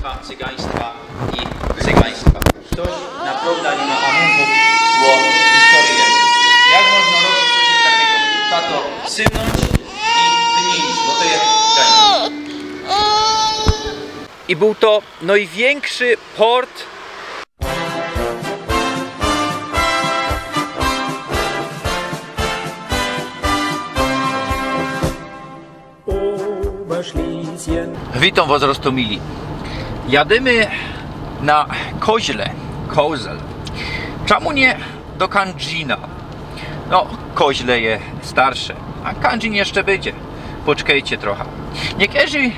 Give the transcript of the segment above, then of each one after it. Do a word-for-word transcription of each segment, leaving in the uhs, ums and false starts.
cygaństwa i cygaństwa. Ftoś naprŏwdã niy mŏ hamōnków ô historyjŏ. Jak można robić coś takigo? Trzeba to sypnōńć i wymiynić, bo to je gańka. I bōł to nojwiynkszi port. Witōm wŏs, roztōmili. Jadymy na koźle, kozel. Czymu niy do Kandżina? No, koźle je starsze, a Kandżin jeszcze bydzie. Poczekejcie trocha. Niykerzy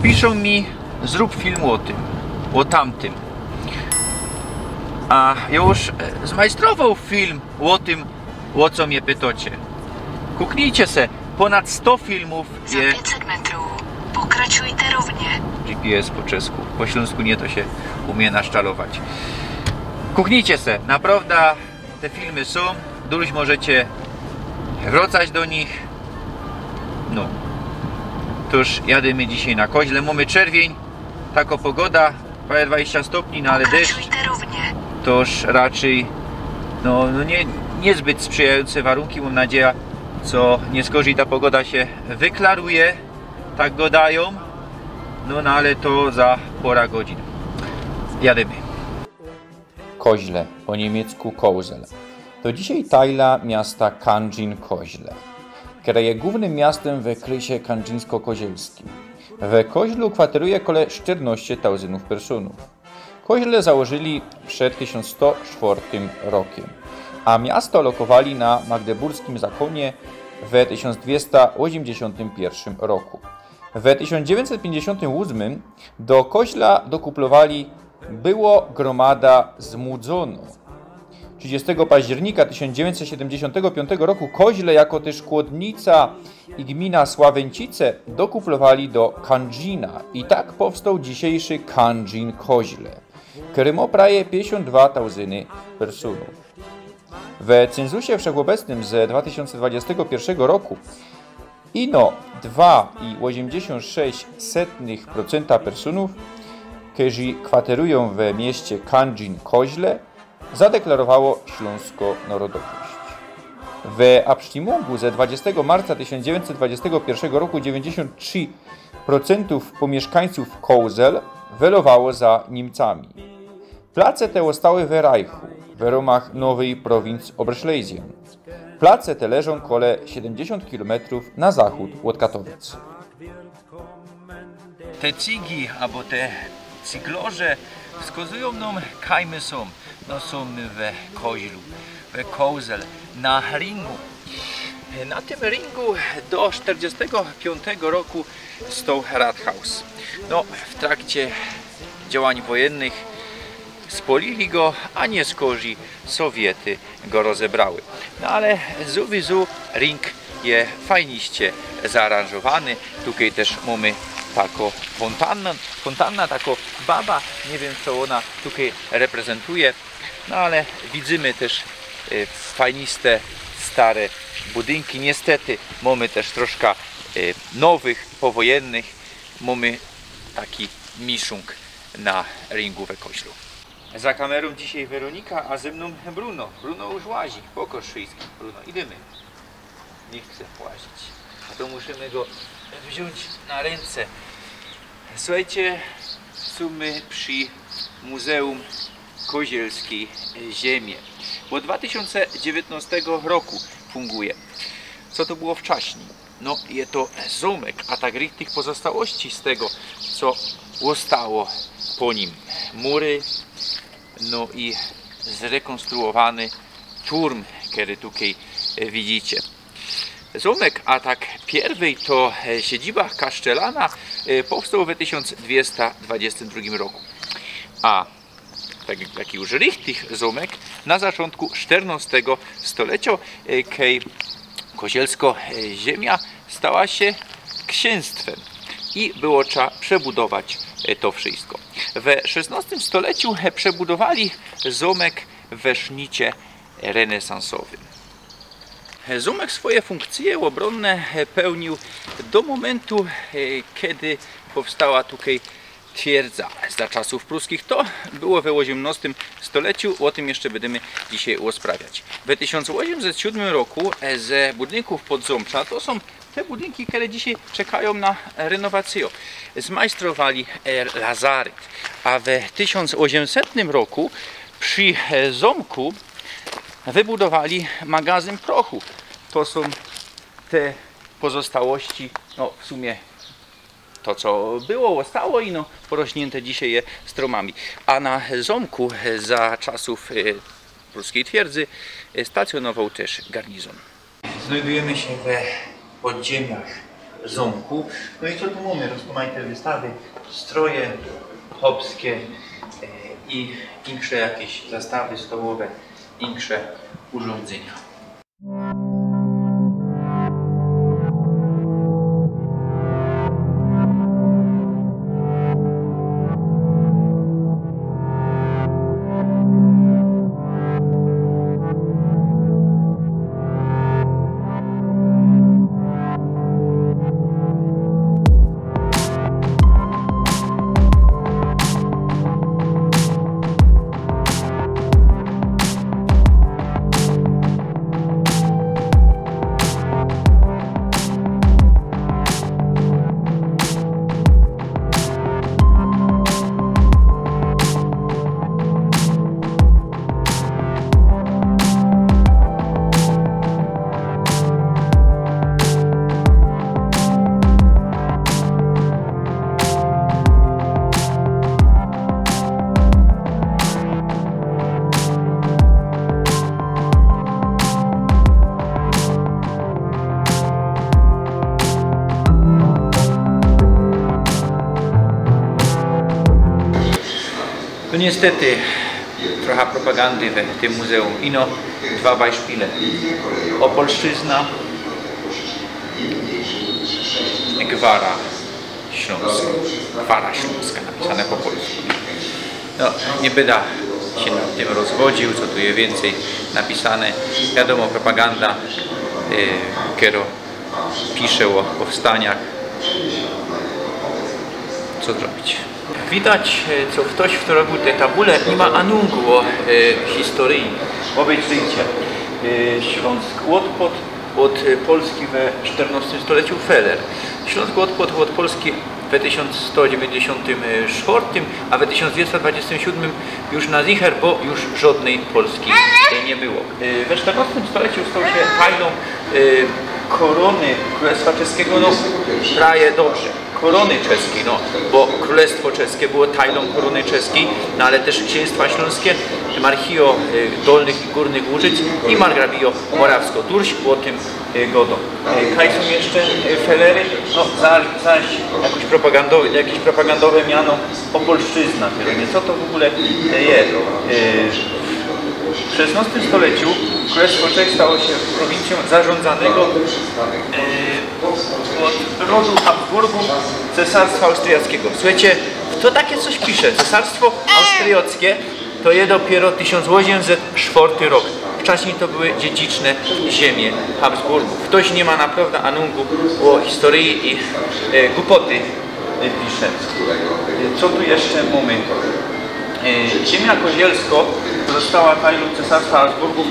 piszōm mi: „Zrōb film ô tym, ô tamtym”. A już, e, zmajstrowōł film ô tym, ô co mie pytŏcie. Kuknijcie se, pōnad sto filmōw je. Za pięćset metrów pokraczujcie równie. G P S po czesku, po ślōnsku niy, to sie umie naszczalować. Kuknijcie se, naprŏwdã te filmy sōm, duś możecie wracać do nich. No. Tōż jadymy dzisiej na koźle, mōmy czerwiyń, takŏ pogoda, prawie dwadzieścia stopni, no ale deszcz. Pokraczujcie równie. Tōż raczyj, no, no niy, niyzbyt sprzijajōnce warunki, mōm nadzieja, co niyskorzij ta pogoda sie wyklaruje, tak godajōm. No, no ale to za pora godzin. Jadymy. Koźle, po niymiecku Kozel, to dzisiej tajla miasta Kandżin-Koźle, kere je głōwnym miastym w ôkresie kandżinsko-kozielskim. We Koźlu kwateruje kole sztyrnŏście tauzyndōw personōw. Koźle założyli przed tysiōnc sto sztwŏrtym rokym, a miasto lokowali na magdeburskim zakōnie we tysiōnc dwiesta ôziymdziesiōntym piyrszym roku. We tysiōnc dziewiyńćset piyńćdziesiōntym ôsmym do Koźla dokuplowali było grōmada z Mudzono. Trzidziestego października tysiōnc dziewiyńćset siedymdziesiōntego piōntego roku Koźle, jako tyż Kłodnica i gmina Sławyńcice, dokuplowali do Kandżina i tak powstoł dzisiejszy Kandżin-Koźle, kery mŏ prawie piyńćdziesiōnt dwa tauzyny personōw. We cynzusie wszechobecnym ze dwa tysiōnce dwudziestego piyrszego roku ino dwa i ôziymdziesiōnt sześć setnych procenta personōw, kerzy kwaterujōm we mieście Kandżin-Koźle, zadeklarowało ślōnskõ narodowność. We absztimunkù ze dwudziestego marca tysiōnc dziewiyńćset dwudziestego piyrszego roku dziewiyńćdziesiōnt trzi procentōw pōmiyszkańcōw Kozel welowało za Niymcami. Place te ôstały we Rajchu, we rōmach nowyj prowincji Oberschlesien. Place te leżōm kole siedymdziesiōnt kilometrōw na zachōd ôd Katowic. Te cygi, abo te cyglorze wskazujōm nōm, kaj my sōm. No, sōm my we Koźlu, we Kozel, na ringu. Na tym ringu do sztyrdziestego piōntego roku stoł Rathaus. No, w trakcie działań wojennych spŏlili go, a niyskorzij Sowiety go rozebrały. No ale zuwizu ring je fajniście zaaranżowany. Tukej tyż mōmy takõ fōntannã, fōntannã, takõ baba, niy wiym, co ôna tukej reprezentuje. No ale widzymy tyż, y, fajniste, stare budynki. Niystety mōmy tyż troszkã, y, nowych, powojennych. Mōmy taki miszunk na ringu we Koźlu. Za kamerōm dzisiej Weronika, a ze mnōm Bruno. Bruno już łazi. Pokŏż szyjski, Bruno. Idymy. Niy chce łazić. A to musimy go wziōńć na rynce. Suchejcie, sōm my przi Muzeum Kozielskij Ziymie. Ôd dwa tysiōnce dziewiyntnŏstego roku funguje. Co to było wczaśnij? No, je to zōmek, a tak richtich pozostałości z tego, co ôstało po nim. Mury, no i zrekonstruowany turm, kery tukej, e, widzicie. Zōmek, a tak piyrwyj to, e, siedziba kasztelana, e, powstoł we tysiōnc dwiesta dwudziestym drugim roku. A tak, taki już richtich zōmek na zaczōntku sztyrnŏstego stoleciŏ, e, kej Kozielskŏ, e, Ziymia stała sie ksiynstwym i było trzeba przebudować, e, to wszysko. We szesnŏstym stoleciu, e, przebudowali zōmek we sznicie renesansowym. Zōmek swoje funkcje ôbronne, e, pełniōł do mōmyntu, e, kej powstała tukej Twierdza za czasōw pruskich to było we ôziymnostym stoleciu, ô tym jeszcze bydymy dzisiej rozprawiać. We tysiōnc ôziymset siōdmym roku, e, ze budynkōw Podzōmcza, to sōm te budynki, kere dzisiej czekajōm na renowacyjõ, zmajstrowali, e, lazaryt. A we tysiōnc ôziymsetnym roku przi, e, zōmku wybudowali magazyn prochu. To sōm te pozostałości, no, w sumie to, co było, ôstało ino porośniynte dzisiej je strōmami. A na zōmku, e, za czasōw, e, pruskij twierdzы, e, stacjōnowoł tyż garnizōn. Znajdujymy sie we podziemiach zōmku. No i co tu mōmy? Rozmajte wystawy, stroje chopske, e, i insze jakeś zastawy stołowe, insze urządzenia. No niestety, trocha propagandy we tym muzeum. Ino dwa bajszpile. Opolszczyzna i Gwara Ślōnska. Gwara Ślōnska, napisane po polsku. No, niy byda sie nad tym rozwodziōł, co tu je wiyncyj napisane. Wiadōmo, propaganda, yy, kero pisze ô powstaniach. Co zrobić? Widać, e, co ftoś, fto robiōł te tabule, niy ma anōngu ô, e, historyji. Ôbejrzyjcie, e, Ślōnsk ôdpadł ôd, e, Polski we sztyrnostym stoleciu, feler. Ślōnsk ôdpadł ôd Polski we tysiōnc sto dziewiyńćdziesiōntym sztwŏrtym, a we tysiōnc dwiesta dwadzieścia siódmym już na zicher, bo już żŏdnyj Polski, e, niy było. E, we sztyrnostym stoleciu stŏł sie tajlōm, e, korōny Krōlestwa Czeskigo, no, prawie dobrze. Korōny Czeskigo, no, bo Krōlestwo Czeske było tajlōm Korōny Czeskij, no, ale tyż Ksiynstwa Ślōnskie, marchijŏ, e, Dolnych i Gōrnych Łużyc i margrabijŏ Morawsko. Durś ô tym, e, gŏdŏ. E, kaj sōm jeszcze, e, felery? No, za-, zaś jakeś propagandowe, jakeś propagandowe miano Opolszczyzna. Wiadōmo, co to w ogōle, e, je. E, w sztyrnostym stoleciu Krōlestwo Czech stało sie prowincyjōm zarządzanygo, e, ôd rodu Habsburgōw Cesarstwa Austriackigo. Suchejcie, fto take coś pisze? Cesarstwo Austriackie to je dopiyro tysiōnc ôziymset sztwŏrty rok. Wczaśnij to były dziedziczne ziymie Habsburgōw. Ftoś niy ma naprŏwdã anōngu ô historyji i, e, głupoty, e, pisze. E, co tu jeszcze mōmy? E, ziymia kozielsko została tajlōm Cesarstwa Habsburgōw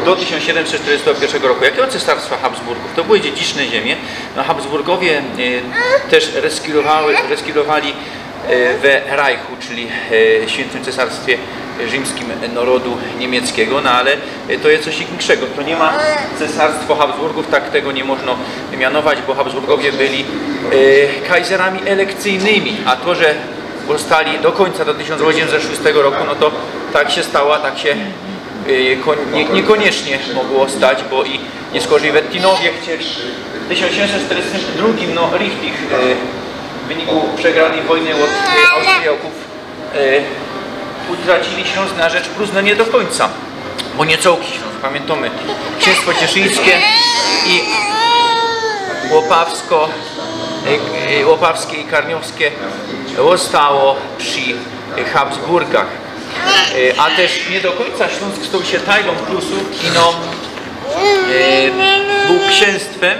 do tysiōnc siedymset sztyrdziestego piyrszego roku. Jakigo Cesarstwa Habsburgōw? To były dziedziczne ziymie. No, Habsburgowie, e, tyż reskirowały, reskirowali, e, we Reichu, czyli, e, Świętym Cesarstwie Rzymskim Narodu Niemieckigo, no ale, e, to je coś inkszego. To niy ma Cesarstwo Habsburgōw, tak tego niy można mianować, bo Habsburgowie byli, e, kajzerami elekcyjnymi, a to, że ôstali do kōńca, do tysiōnc ôziymset szōstego roku, no to tak sie stało, tak sie, e, ko-, niy, niykōniecznie mogło stać, bo i niy skorzyj Wettinowie chcieli. W tysiōnc siedymset sztyrdziestym drugim, no, richtig, e, w wyniku przegranyj wojny ôd, e, Austriakōw, e, utracili Ślōnsk na rzecz Prus, no niy do kōńca, bo niy cołki Ślōnsk, pamiyntōmy. Ksiynstwo Cieszyńskie i Łopawsko, e, e, Łopawskie i Karniowskie ôstało przi Habsburgach. E, a tyż niy do kōńca Ślōnsk stōł sie tajlōm Prusōw, ino, e, bōł ksiynstwym,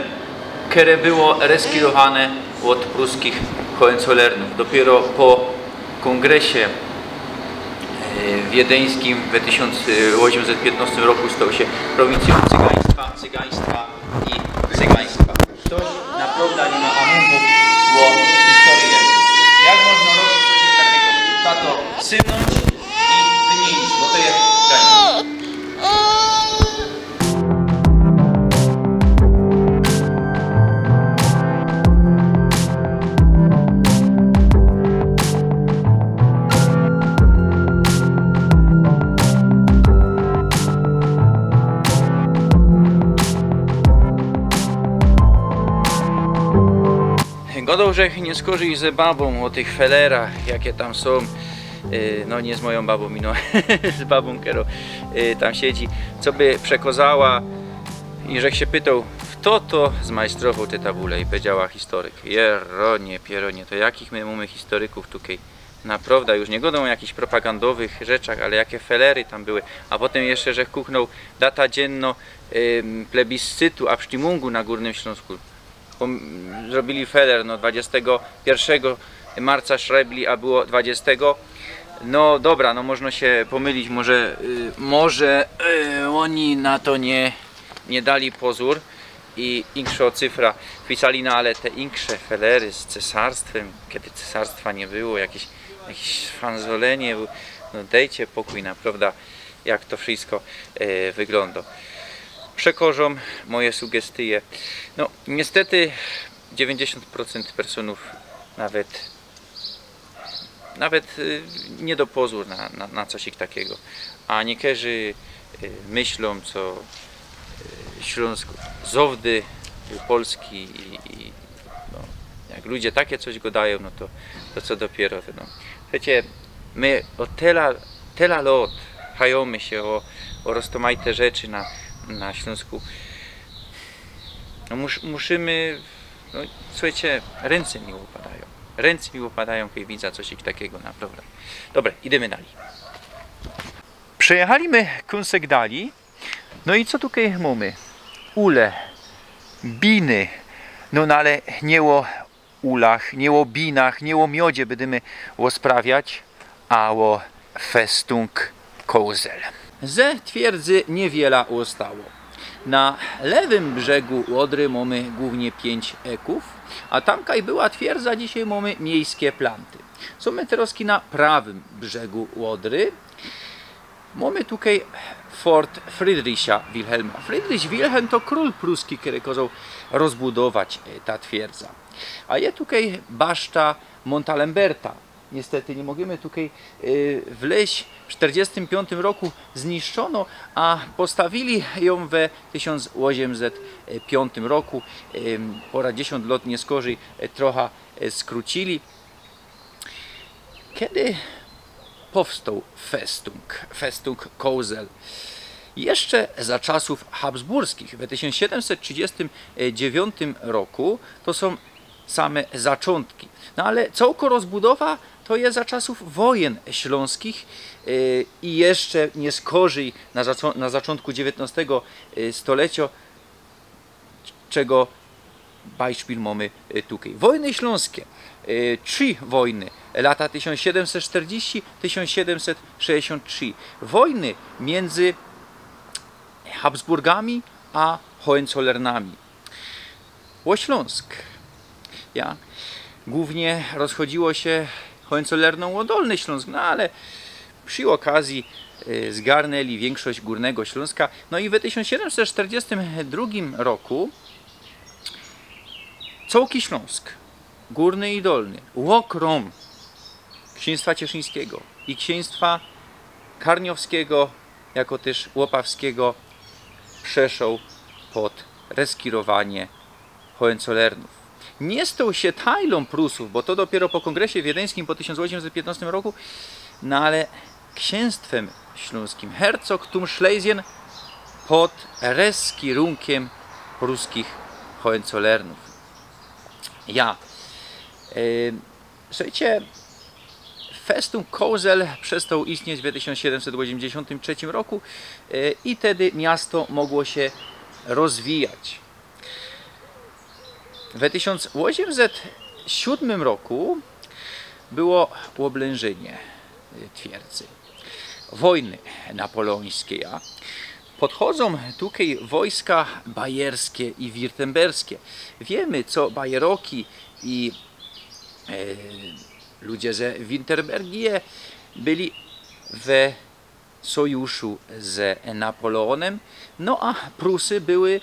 kere było reskirowane ôd pruskich Hohenzollernōw. Dopiyro po W kōngresie, e, wiedeńskim w tysiōnc ôziymset piytnostym roku stał sie prowincją cygaństwa, cygaństwa i cygaństwa. Ftoś naprowdã niy mŏ amumpōw ô historii. Jak można robić coś takigo? Trzeba to synōńć i wymiynić, bo to je gańda. Godoł żech niyskorzij ze babōm ô tych felerach, jake tam sōm. Y, no niy z mojōm babōm, ino z babōm, kerŏ, y, tam siedzi, co by przekŏzała. I żech sie pytoł, fto to zmajstrowoł te tabule, i pedziała: historyk. Jeronie, pieronie, to jakich my mōmy historykōw tukej? Naprowdã, już niy godōm ô jakichś propagandowych rzeczach, ale jake felery tam były. A potym jeszcze żech kuknōł data dziynno, ym, plebiscytu, abstimmōngu na Gōrnym Ślōnsku. Pōm-, zrobiyli feler, no, dwudziestego pierwszego marca szrebli, a było dwudziestego. No dobra, no, można sie pōmylić, może, y, może, y, ôni na to niy, niy dali pozōr i inkszŏ cyfra wpisali, no, ale te inksze felery z cesarstwym, kedy cesarstwa niy było, jakeś, jakeś fanzolenie, no, dejcie pokōj, naprowdã, jak to wszystko, e, wyglōndŏ. Przekŏżōm moje sugestyje. No, niystety dziewiyńćdziesiōnt procynt personōw nawet, nawet, y, niy dŏ pozōr na, na, na coś takigo. A niykerzy, y, myślōm, co, y, Ślōnsk zŏwdy bōł polski i, i, no, jak ludzie takie coś godajōm, no to, to co dopiyro, no. Wiycie, my ôd tela, tela lŏt hajōmy sie ô, ô roztōmajte rzeczy na, na Ślōnsku. No mus-, musimy, no, słuchejcie, rynce mi ôpadajōm. Rynce mi ôpadajōm, kej widzã coś takigo, naprowdã. Dobra, idymy dalij. Przejechali my kōnsek dalij. No i co tukej mōmy? Ule, biny. No, no ale niy ô ulach, niy ô binach, niy ô miodzie bydymy ôsprawiać, a ô Festung Kozel. Ze twierdzy niywiela ôstało. Na lewym brzegu Ôdry mōmy głōwnie piyńć ekōw, a tam kaj była twierdza, dzisiej mōmy miejske planty. Sōm my terŏzki na prawym brzegu Ôdry. Mōmy tukej fort Friedricha Wilhelma. Friedrich Wilhelm to krōl pruski, kery kŏzoł rozbudować, e, ta twierdza. A je tukej baszta Montalemberta. Niystety niy możymy tukej, e, wlyź. W sztyrdziestym piōntym roku zniszczōno, a postawiyli jōm we tysiōnc ôziymset piōntym roku. Em, pora dziesiōnt lŏt niyskorzij, e, trocha, e, skruciyli. Kedy powstoł Festung, Festung Kozel? Jeszcze za czasōw habsburskich, we tysiōnc siedymset trzidziestym dziewiōntym roku. To sōm same zaczōntki. No ale cołkõ rozbudowa to je za czasōw wojyn ślōnskich, e, i jeszcze niyskorzij na zaczō-, na zaczōntku dziewiyntnŏstego, e, stoleciŏ, czego bajszpil mōmy, e, tukej. Wojny ślōnske, e, trzi wojny, lata tysiōnc siedymset sztyrdziści, tysiōnc siedymset sześćdziesiōnt trzi. Wojny miyndzy Habsburgami a Hohenzollernami. Ô Ślōnsk. Ja. Głōwnie rozchodziło sie Hohenzollernōm ô Dolny Ślōnsk, no ale przi ôkazyji, e, zgarnęli wiynkszość Gōrnego Ślōnska. No i we tysiōnc siedymset sztyrdziestym drugim roku cołki Ślōnsk, Gōrny i Dolny, ôkrōm ksiynstwa cieszyńskigo i ksiynstwa karniowskigo, jako tyż łopawskigo, przeszoł pod reskirowanie Hohenzollernōw. Niy stoł sie tajlōm Prusōw, bo to dopiyro po kōngresie wiedeńskim po tysiōnc ôziymset piytnŏstym roku, no ale ksiynstwym ślōnskim, Herzogtum Schlesien, pod reskirunkiym pruskich Hohenzollernōw. Ja. E, Słuchejcie, Festung Kozel przestoł istnieć we tysiōnc siedymset ôziymdziesiōntym trzecim roku, e, i tedy miasto mogło sie rozwijać. We tysiōnc ôziymset siōdmym roku Było ôblężynie, e, twierdzy. Wojny napoleōńskij, a podchodzōm tukej wojska bajerskie i wirtemberskie. Wiymy, co Bajeroki i, e, ludzie ze Wirtembergie byli we sojuszu z Napoleōnym, no a Prusy były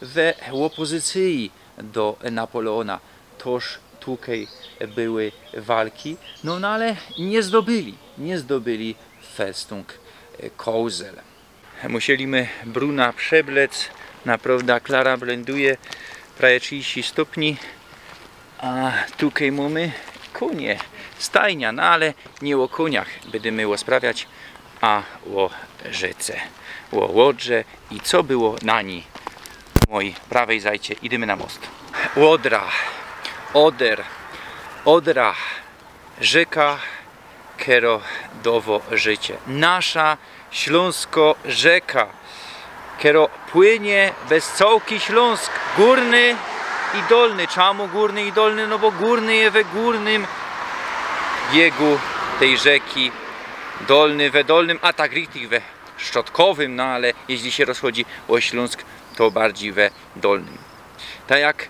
we ôpozycyji do Napoleōna. Toż tukej były walki, no, no ale niy zdobyli, niy zdobyli Festung, e, Kołzel. Musieli my bruna przeblec, naprŏwda Klara blenduje, prawie trzidziści stopni, a tukej mōmy kōnie, stajnia, no ale niy ô kōniach bydymy ôsprawiać, a ô rzece, ô Ôdrze i co było na nij. Mojij prawej zajcie, idymy na most. Ôdra, Oder, Odra, rzeka, kerŏ dŏwŏ życie. Nasza ślōnskŏ rzeka, kerŏ płynie bez cołki Ślōnsk, gōrny i dolny. Czamu gōrny i dolny? No bo gōrny je we gōrnym biegu tej rzeki, dolny we dolnym, a tak richtig we szczodkowym, no ale jeźli sie rozchodzi ô Ślōnsk, to bardzij we dolnym. Tak jak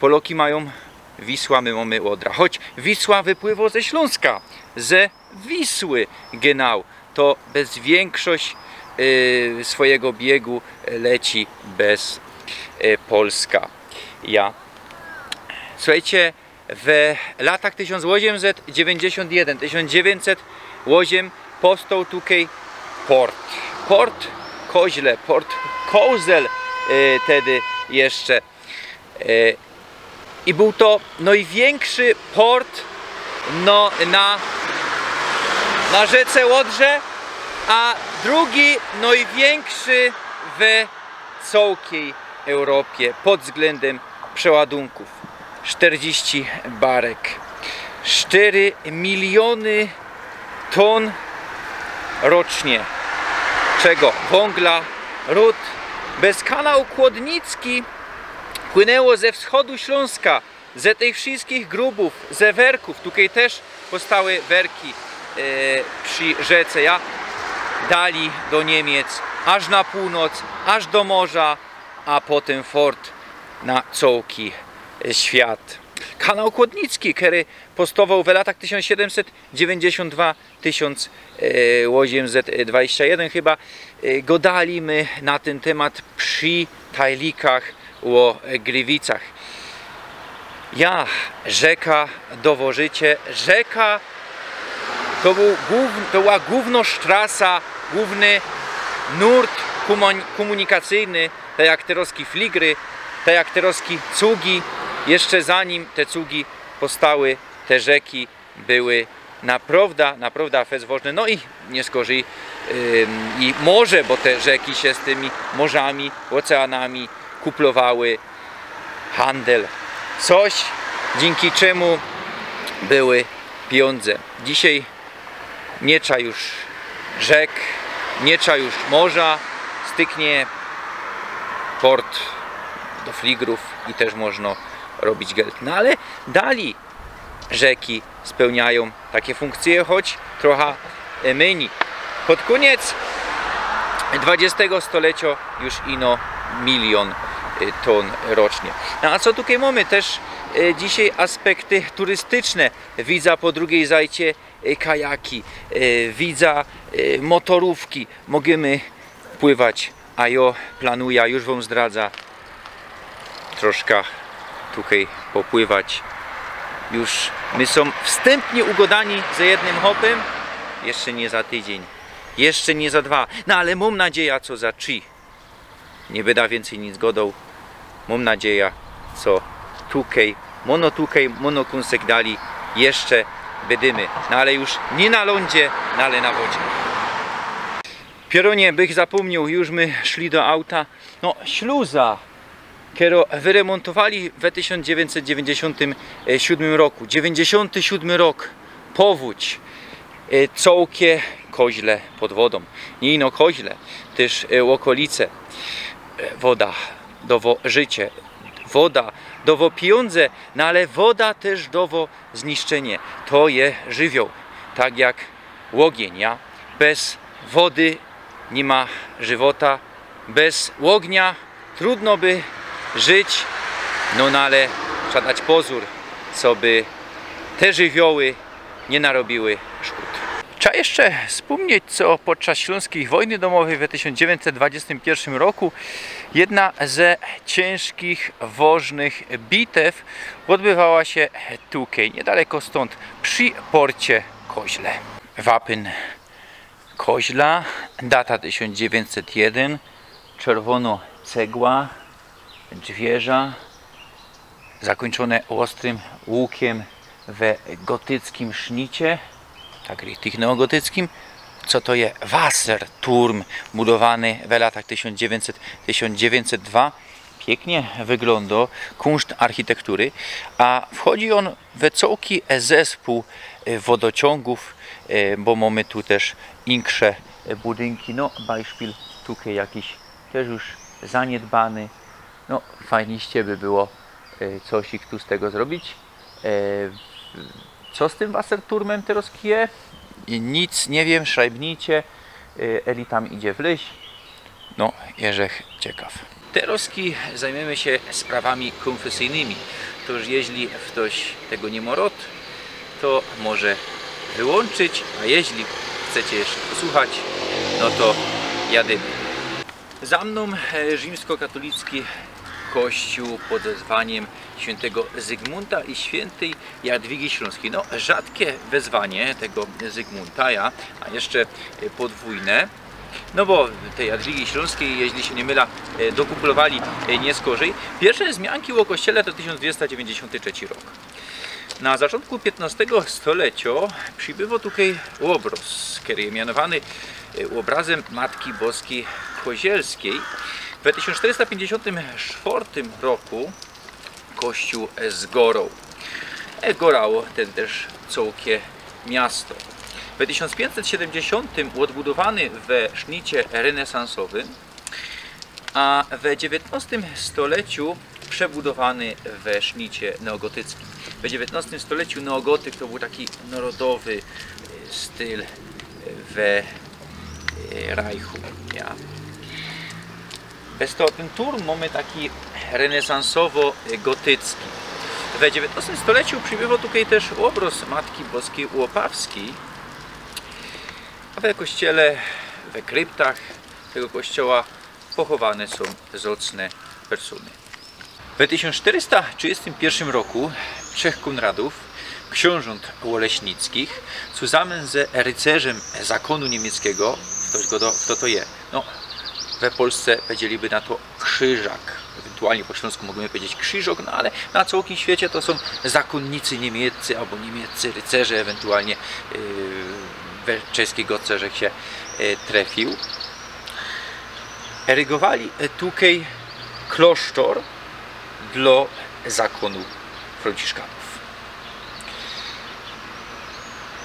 Poloki majōm Wisła, my mōmy Ôdra. Choć Wisła wypływŏ ze Ślōnska, ze Wisły, genau, to bez wiynkszość, y, swojigo biegu leci bez, y, Polska. Ja. Słuchejcie, we latach tysiōnc ôziymset dziewiyńćdziesiōnt jedyn, tysiōnc dziewiyńćset ôziym powstoł tukej port. Port Koźle, port Kołzel, y, tedy jeszcze. E, i bōł to nojwiynkszy port, no, na, na rzece Ôdrze, a drugi nojwiynkszy we cołkij Europie pod wzglyndym przeładunkōw. Sztyrdziści barek. Sztyry miliōny tōn rocznie. Czego? Wōngla, rud. Bez kanał Kłodnicki płynęło ze wschodu Ślōnska, ze tych wszyskich grubōw, ze werkōw, tukej tyż powstały werki, e, przi rzece, ja, dalij do Niymiec, aż na pōłnoc, aż do morza, a potym fort na cołki, e, świat. Kanał Kłodnicki, kery powstowoł we latach tysiōnc siedymset dziewiyńćdziesiōnt dwa, tysiōnc, e, ôziymset dwadzieścia jedyn chyba, e, gŏdali my na tyn tymat przi tajlikach ô, e, Grywicach. Ja, rzeka dowŏ życie, rzeka to bōł gōwn-, to była gōwnŏ sztrasa, gōwny nurt kōmun-, kōmunikacyjny, tak jak terŏzki fligry, tak jak terŏzki cugi. Jeszcze zanim te cugi powstały, te rzeki były naprŏwda, naprŏwda fest wŏżne. No i niy skorzyj, ym, i morze, bo te rzeki sie z tymi morzami, ôceanami kuplowały, handel. Coś, dziynki czymu były pijōndze. Dzisiej niy trza już rzek, niy trza już morza, styknie port do fligrōw i tyż możno robić geld. No ale dalij rzeki spełniajōm takie fōnkcyje, choć trocha, e, mynij. Pod kōniec dwadzieścia stoleciŏ już ino miliōn, e, tōn rocznie. No a co tukej mōmy? Tyż, e, dzisiej aspekty turystyczne. Widza po drugij zajcie, e, kajaki, e, widza, e, motorōwki. Możymy pływać, a jŏ planuja, już wōm zdradza, troszka tukej popływać. Już my sōm wstympnie ugŏdani ze jednym chopym. Jeszcze niy za tydziyń, jeszcze niy za dwa, no ale mōm nadzieja, co za trzi. Niy byda wiyncyj nic gŏdoł. Mōm nadzieja, co tukej, mōno tukej, mōno kōnsek dalij jeszcze bydymy. No ale już niy na lōndzie, no ale na wodzie. Pierōnie, bych zapōmniōł, już my szli do auta. No, śluza, kerõ wyremōntowali we tysiōnc dziewiyńćset dziewiyńćdziesiōntym siōdmym roku. Dziewiyńćdziesiōnty siōdmy rok. Powōdź. E, cołkie Koźle pod wodōm. Niy ino Koźle, tyż, e, ôkolice. E, woda dowŏ życie. woda dowo pijōndze, no ale woda tyż dowo zniszczynie. To je żywioł, tak jak ôgiyń, ja? Bez wody niy ma żywota, bez ôgnia trudno by żyć, no, no ale trzeba dać pozōr, coby te żywioły niy narobiły szkōd. Trzeba jeszcze spōmnieć, co podczas Ślōnskij Wojny Domowyj w tysiōnc dziewiyńćset dwadziestym piyrszym roku jedna ze ciynżkich, wożnych bitew ôdbywała sie tukej, niydaleko stōnd, przi porcie Koźle. Wapyn Koźla, data tysiōnc dziewiyńćset jedyn, czerwōno cegła, drzwiyża, zakōńczōne ôstrym łukym we gotyckim sznicie, tak richtig neogotyckim. Co to je? Wasserturm, budowany we latach tysiōnc dziewiyńćset, tysiōnc dziewiyńćset dwa. Piyknie wyglōndo, kunszt architektury, a wchodzi ôn we cołki zespōł, e, wodociōngōw, e, bo mōmy tu tyż insze, e, budynki. No, bajszpil tukej jakiś tyż już zaniydbany. No, fajniście by było, e, coś ich tu z tego zrobić. E, co z tym Wasserturmym terŏz kije? I nic niy wiym, szrajbnijcie, e, eli tam idzie w lyś. No, jeżech ciekaw. Terŏzki zajmiymy sie sprawami kōnfesyjnymi. To już jeźli ftoś tego niy mŏ rŏd, to może wyłōnczyć, a jeźli chcecie jeszcze posłuchać, no to jadymy. Za mnōm, e, rzimskokatolicki kościōł pod wezwaniym świyntego Zygmōnta i świyntej Jadwigi Ślōnskij. No, rzadkie wezwanie tego Zygmōnta, ja, a jeszcze, e, podwōjne. No bo te Jadwigi Ślōnskij, jeźli sie niy mylã, e, dokuplowali, e, niy skorzij. Piyrsze zmianki ô kościele to tysiōnc dwiesta dziewiyńćdziesiōnty trzeci rok. Na zaczōntku piytnŏstego stoleciŏ przibywoł tukej ôbrŏz, kery je mianowany, e, ôbrazym Matki Boskij Kozielskij. We tysiōnc sztyrysta piyńćdziesiōntym sztwŏrtym roku kościōł, e, zgorŏł. E, gorało tedy tyż cołkie miasto. We tysiōnc piyńćset siedymdziesiōntym ôdbudowany we sznicie renesansowym, a we dziewiyntnŏstym stoleciu przebudowany we sznicie neogotyckim. We dziewiyntnŏstym stoleciu neogotyk to bōł taki nŏrodowy, e, styl we, e, Rajchu, ja. Bez to tyn turm mōmy taki renesansowo-gotycki. We dziewiyntnŏstym stoleciu przibywoł tukej tyż ôbrŏz Matki Boskij Łopawskij, a we kościele, we kryptach tego kościoła pochowane sōm zŏcne persōny. We tysiōnc sztyrysta trzidziestym piyrszym roku trzech Kōnradōw, ksiōnżōnt ôleśnickich, zusammen ze rycerzym zakōnu niymieckigo, ftoś godo, fto to je? No, we Polsce pedzieliby na to krzyżak, ewentualnie po ślōnsku mogliby pedzieć krziżok, no ale na cołkim świecie to sōm zakōnnicy niymieccy abo niymieccy rycerze, ewentualnie, yy, we czeski godce żech sie, yy, trefiōł. Erygowali, e, tukej klosztor dlŏ zakōnu frōnciszkanōw.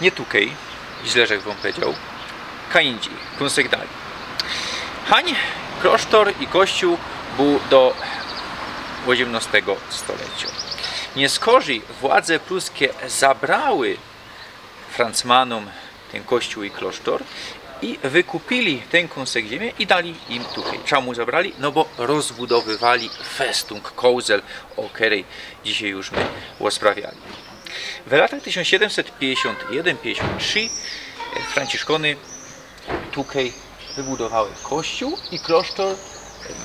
Niy tukej, źle żech wōm powiedzioł, ka indzij, kōnsek dalij. Hań klosztor i kościōł bōł do ôziymnŏstego stoleciŏ. Niyskorzij władze pruskie zabrały Francmanōm tyn kościōł i klosztor i wykupili tyn kōnsek ziymie i dali im tukej. Czamu zabrali? No bo rozbudowywali festung Kołzel, ô kerej dzisiej już my ôsprawiali. W latach tysiōnc siedymset piyńćdziesiōnt jedyn piyńćdziesiōnt trzi, e, franciszkōny tukej wybudowały kościōł i klosztor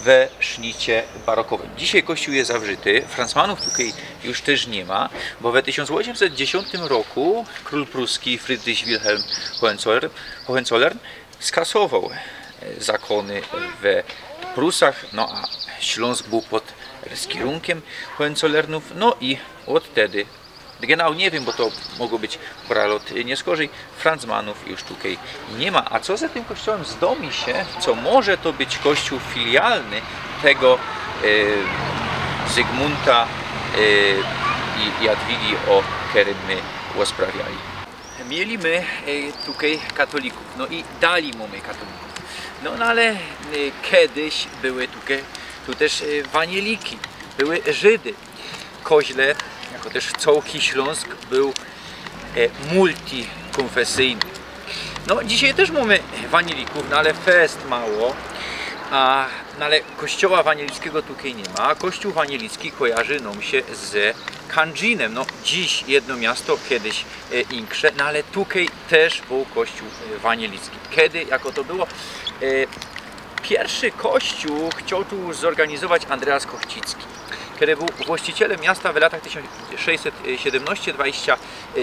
we sznicie barokowym. Dzisiej kościōł je zawrzyty, Francmanōw tukej już tyż niy ma, bo we tysiōnc ôziymset dziesiōntym roku krōl pruski Friedrich Wilhelm Hohenzollern, Hohenzollern skasowoł, e, zakōny we Prusach, no a Ślōnsk bōł pod skierunkiym Hohenzollernōw, no i ôd tedy Genau niy wiym, bo to mogło być parã lŏt, y, niyskorzij. Francmanōw już tukej niy ma. A co ze tym kościołym? Zdŏ mi sie, co może to być kościōł filialny tego, y, Zygmōnta, y, i Jadwigi, ô kerym my ôsprawiali. Mieli my, y, tukej katolikōw. No i dali mōmy katolikōw. No, no ale, y, kedyś były tukej, tu tyż, y, ewanieliki. były Żydy. Koźle, jako tyż cołki Ślōnsk, bōł e, multikonfesyjny. No, dzisiej tyż mōmy wanielików, no ale fest mało. A, no ale kościoła wanielickigo tukej niy ma. Kościōł wanielicki kojarzy nōm sie z Kandżiniem. No, dziś jedno miasto, kedyś e, insze, no ale tukej tyż bōł kościōł e, wanielicki. Kedy, jako to było? E, piyrszy kościōł chcioł tu zorganizować Andreas Kościcki, kery bōł właścicielym miasta w latach tysiōnc sześćset siedymnaście dwadzieścia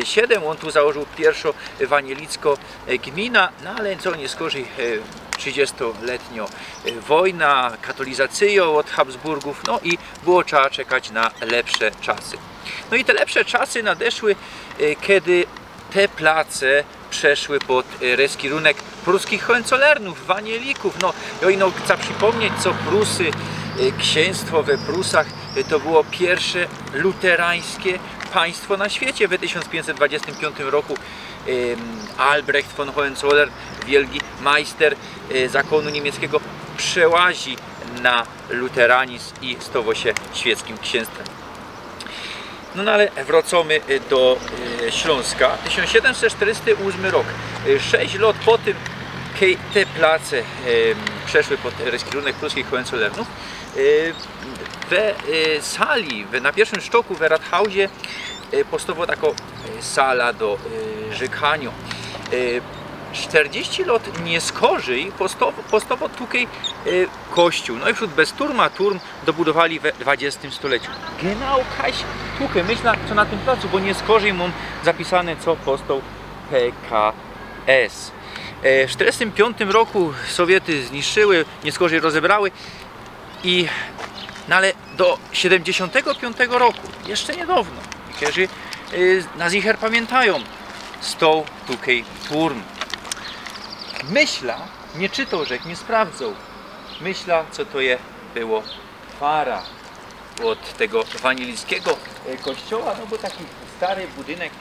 siedym. Ôn tu założył piyrszõ wanielicko e, gmina, no ale co niy skorzij, e, trzidziestoletniŏ e, wojna, katolizacyjŏ ôd Habsburgōw, no i było trzeba czekać na lepsze czasy. No i te lepsze czasy nadeszły, e, kedy te place przeszły pod e, reskirunek pruskich Hohenzollernōw, wanielików. No, i ino chca przipōmnieć, co Prusy, e, księstwo we Prusach, e, to było piyrsze luterańskie państwo na świecie. We tysiōnc piyńćset dwadzieścia piōnć roku em, Albrecht von Hohenzollern, wielki majster e, zakōnu niymieckigo, przełazi na luteranizm i stŏwŏ sie świeckim księstwem. No, no ale wrōcōmy e, do e, Ślōnska. Tysiōnc siedymset sztyrdziści ôsmy rok. E, sześć lŏt po tym, kej te place e, przeszły pod reskirunek pruskich Hohenzollernōw, e, we e, sali, we, na piyrszym sztoku we Rathausie e, powstała takŏ e, sala do e, rzykaniŏ. E, sztyrdziści lŏt niy skorzij powstŏwŏ, powstŏwŏ tukej e, kościōł. No i wśród bez turma turm dobudowali we dwadzieścia stoleciu. Genau kaś tukej, myśla, co na tym placu, bo niy skorzij mōm zapisane, co powstoł P K S. E, w sztyrdziestym piōntym roku Sowiety zniszczyły, niy skorzij rozebrały i, no ale do siedymdziesiōntego piōntego roku, jeszcze niydŏwno, kerzy e, na zicher pamiyntajōm, stoł tukej turm. Myśla, niy czytoł, żech niy sprawdzoł. Myśla, co to je było fara ôd tego wanielickigo e, kościoła, no bo taki stary budynek.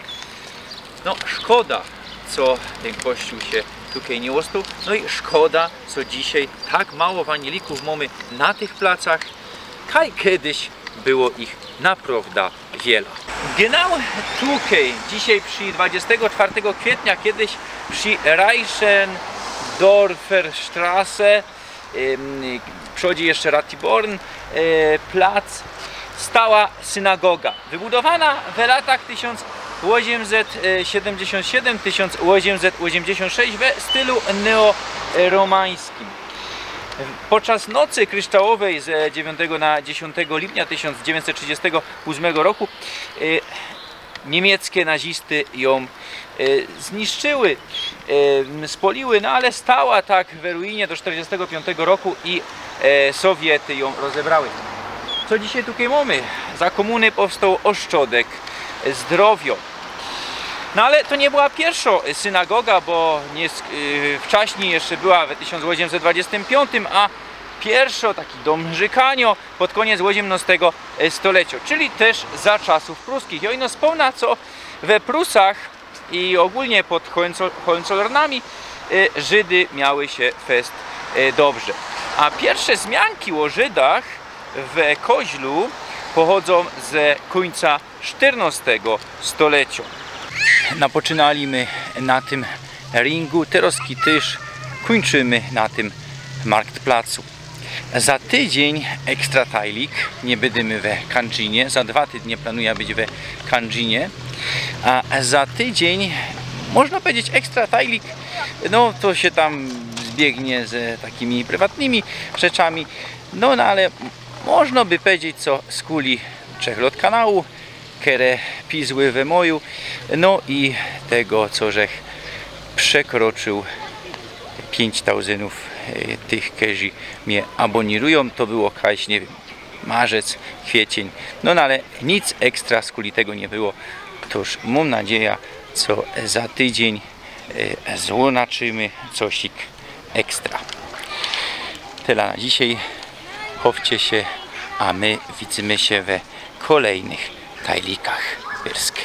No, szkoda, co tyn kościōł sie tukej niy ôstoł. No i szkoda, co dzisiej tak mało wanielików mōmy na tych placach, kaj kedyś było ich naprŏwda wiela. Genau tukej, dzisiej przi dwadzieścia czwartego kwietnia, kedyś przi Reichendorfer Straße, ym, przodzi jeszcze Ratibor, e, plac, stała synagoga. Wybudowana w latach tysiōnc ôziymset siedymdziesiōnt siedym, tysiōnc ôziymset ôziymdziesiōnt sześć we stylu neoromańskim. Podczas nocy kryształowej z dziewiątego na dziesiątego lipnia tysiąc dziewięćset trzydziestego ósmego roku, e, niemieckie nazisty ją, e, zniszczyły, e, spaliły, no ale stała tak w ruinie do czterdziestego piątego roku i, e, Sowiety ją rozebrały. Co dzisiaj tutaj mamy? Za komuny powstał ośrodek zdrowia. No ale to nie była pierwsza synagoga, bo nie, y, wcześniej jeszcze była w tysiąc osiemset dwadzieścia pięć, a pierwsza taki dom rzekania pod koniec osiemnastego stulecia, czyli też za czasów pruskich. I ino wspomnę, co we Prusach i ogólnie pod Hohenzo-, Hohenzollernami, y, Żydy miały się fest, y, dobrze. A pierwsze wzmianki o Żydach w Koźlu pochodzą z końca sztyrnastego stulecia. Napoczynali my na tym ringu, teraz też kończymy na tym marktplacu. Za tydzień ekstra tajlik, nie będziemy we Kandżinie, za dwa tygodnie planuję być we Kandżinie, a za tydzień, można powiedzieć, ekstra tajlik, no to się tam zbiegnie z takimi prywatnymi rzeczami, no, no ale można by powiedzieć, co skuli trzech lot kanału, kere pizły we moju, no i tego, co żech przekroczył pięć tauzyntów, e, tych, którzy mnie abonirują, to było kaś, nie wiem, marzec, kwiecień, no, no ale nic ekstra skuli tego nie było, toż mam nadzieję, co za tydzień, e, zobaczymy cosik ekstra. Tyle na dzisiaj, chowcie się, a my widzimy się we kolejnych tajlikach. Pyrsk.